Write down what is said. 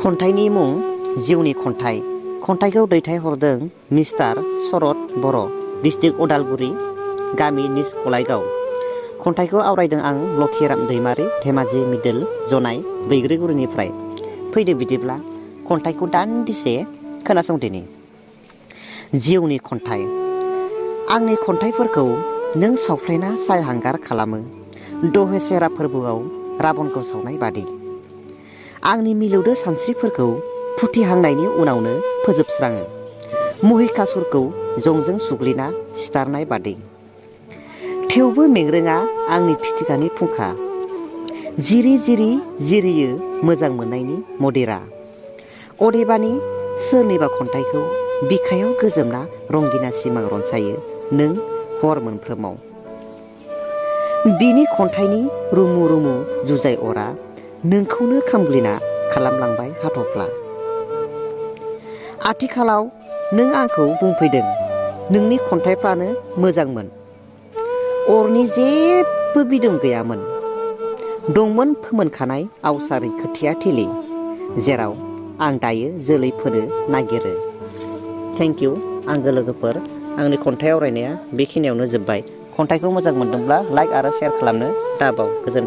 खन्थाइनि मुं जिउनि खन्थाइ। खन्थाइखौ दैथायहरदों मिस्टार शरद बर', डिस्ट्रिक्ट उदालगुरि, गामि निज गलायगाव। खन्थाइखौ आवरायदों आं लखिराम दैमारि, धेमाजि मिडल जनाय बैग्रिगुरिनिफ्राय। फैदो बिदिब्ला खन्थाइखौ दान्दिसे खोनासंदिनि। जिउनि खन्थाइ। आंनि खन्थाइफोरखौ नों सावफ्लेना साय हांगार खालामो दहेसेरा फोरबोआव राबनखौ सावनाय बादि। आंनि मिलौदो सानस्रिफोरखौ फुथिहांनायनि उनावनो फोजोबस्राङो महिकासुरखौ जंजों सुग्लिना सिथारनाय बादि। थेवबो मेंरोङा आंनि फिथिखानि फुंखा, जिरि जिरि जिरियो मोजां मोननायनि मदिरा। अदेबानि सोरनिबा खन्थाइखौ बिखायाव गोजोमना रंगिना सिमां रनसायो नों हर मोनफ्रोमाव। बिनि खन्थाइनि रुमु रुमु जुजाइ अरा नोंखौनो खामग्लिना खालामलांबाय हाथफ्ला। आथिखालाव नों आंखौ बुंफैदों नोंनि खन्थाइफ्रानो मोजांमोन। अरनि जेबो बिदुं गैयामोन, दंमोन फोमोनखानाय आवसारि खोथिया थिलि, जेराव आं दायो जोलै फोनो नागिरो। थेंक इउ आंगो लोगोफोर, आंनि खन्थाइ आवरायनाया बेखिनियावनो जोब्बाय। खन्थाइखौ मोजां मोनदोंब्ला लाइक आरो शेयार खालामनो दाबाव। गोजोन्थों।